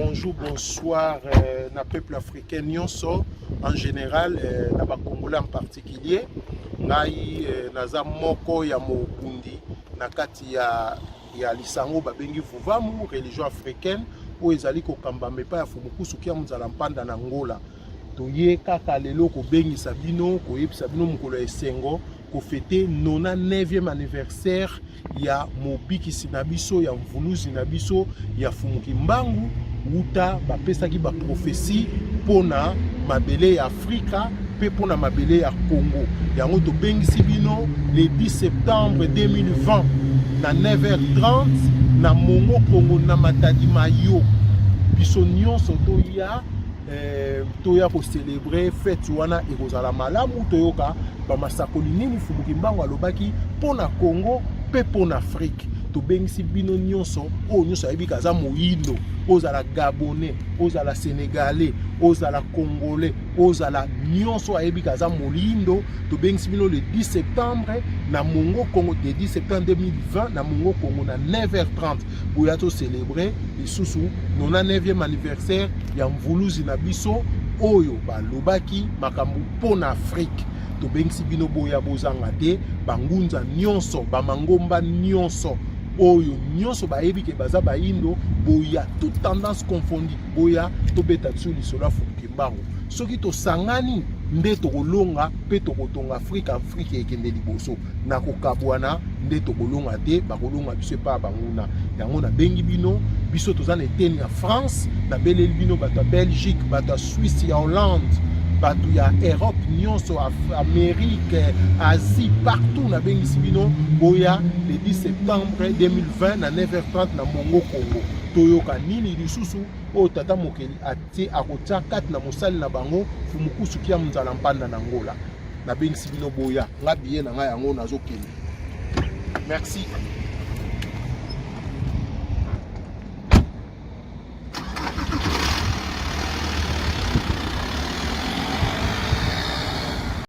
Bonjour, bonsoir euh, na peuple africain nyonso en général euh, na bacongolais en particulier. Ngai euh, naza moko ya mobundi na kati ya, ya lisango babengi Vuvamu, religion africaine oyo ezali kokambama epai ya Fumukusu Kia Nzala Mpanda na Angola. Toye kaka lelo kobengisa bino, koyebisa bino mokolo ya esengo, kofete 99e anniversaire ya mobikisi na biso, ya mvuluzi na biso, ya Fumu Kimbangu, wuta bapesaki baprofesi mpo na mabele ya Afrika mpe mpo na mabele ya Congo. Yango tobengisi bino le 10 septembre 2020 na 9h30 na Mongo Congo na Matadi Mayo. Biso nyonso toya toya kocelebre fete wana, ekozala malamu toyoka bamasakoli nini Fumu Kimbangu alobaki mpo na Congo mpe mpo na Afrique. Tobengisi bino nyonso, oyo nyonso ayebi kaza moyindo, ozala Gabonais, ozala Sénégalais, ozala Congolais, ozala nyonso ayebi kaza moyindo, tobengisi bino le 10 septembre na Mongo Congo, le 10 septembre 2020 na Mongo Congo na 9h30. Boya tocelebre lisusu 99e anniversaire ya mvuluzi na biso oyo balobaki makambo mpo na Afrique. Tobengisi bino, boya, bozanga te. Bangunza nyonso, bamangomba nyonso, oyo nyonso bayebi ke baza bayindo, boya, toute tendance confondue, boya tobeta biso lisolo ya Fumu Kimbangu. Soki tosangani nde tokolonga mpe tokotonga Afrika. Afrika ekende liboso. Na kokabwana nde tokolonga te, bakolonga biso epai ya banguna. Yango nabengi bino. Biso toza na eteni ya France. Nabeleli bino bato ya Belgique, bato ya Suisse, ya Hollande, bato ya Europe nyonso, Amérique, Asie, partout. Nabengisi bino, boya le 10 septembre 2020 na 9h30 na Mongo Congo. Toyoka nini lisusu oyo tata mokeli atie akotia kati na mosali na bango Fumukusu Kia Nzala Mpanda na Ngola. Nabengisi bino, boya. Nga billet na ngai yango, nazokende. Merci.